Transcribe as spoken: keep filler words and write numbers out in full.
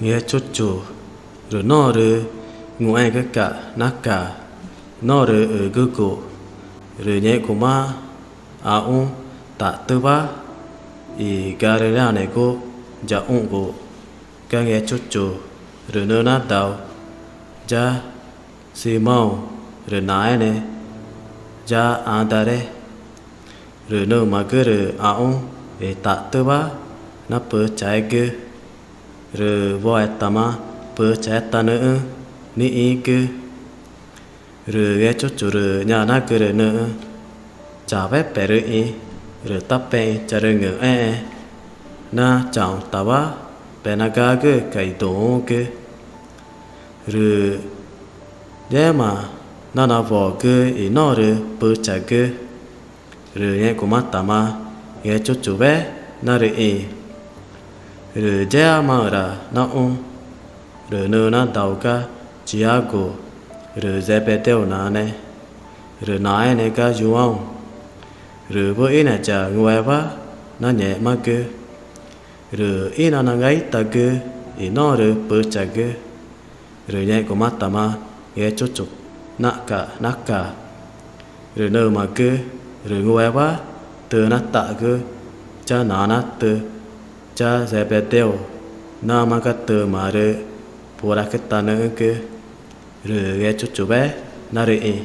Ngechuchu rü norü ngúexü̃güca̱x naca norü ügügu, rü ngẽxguma ãũ taxtüwa i Gariréaanegu yaxũxgu ga Ngechuchu, rü nüxü̃ nadau ya Simáũ rü naẽne ya Ãdare. Rü nümagü rü ãũ i taxtüwa na püchaegü, rü woetama püchaetanüxü̃ nixĩgü. Rü Ngechuchu rü ñanagürü nüxü̃: —Chawe perüxĩ, rü tá pexü̃ charüngü̃xẽẽ na chauxü̃tawa penagagüxü̃ca̱x i duü̃xü̃gü. Rü yéma nanawogü i norü püchagü, rü ngẽxgumatama Ngechuchuwe narüxĩ. Rü yéamaxü̃ra naxũ, rü nüxü̃ nadau ga Chiágu rü Zebedéu nane, rü naẽne ga Yuáũ, rü wüxi ya ngúewa nangẽxmagü. Rü ínanangaitagü i norü püchagü, rü ngẽxgumatama Ngechuchu naxca̱x naca. Rü nümagü rü ngúewa tüxü̃ nata̱xgü ya nanatü ya Zebedéu namaã ga tümaãrü puracütanüxü̃gü, rü Ngechuchuwe narüxĩ.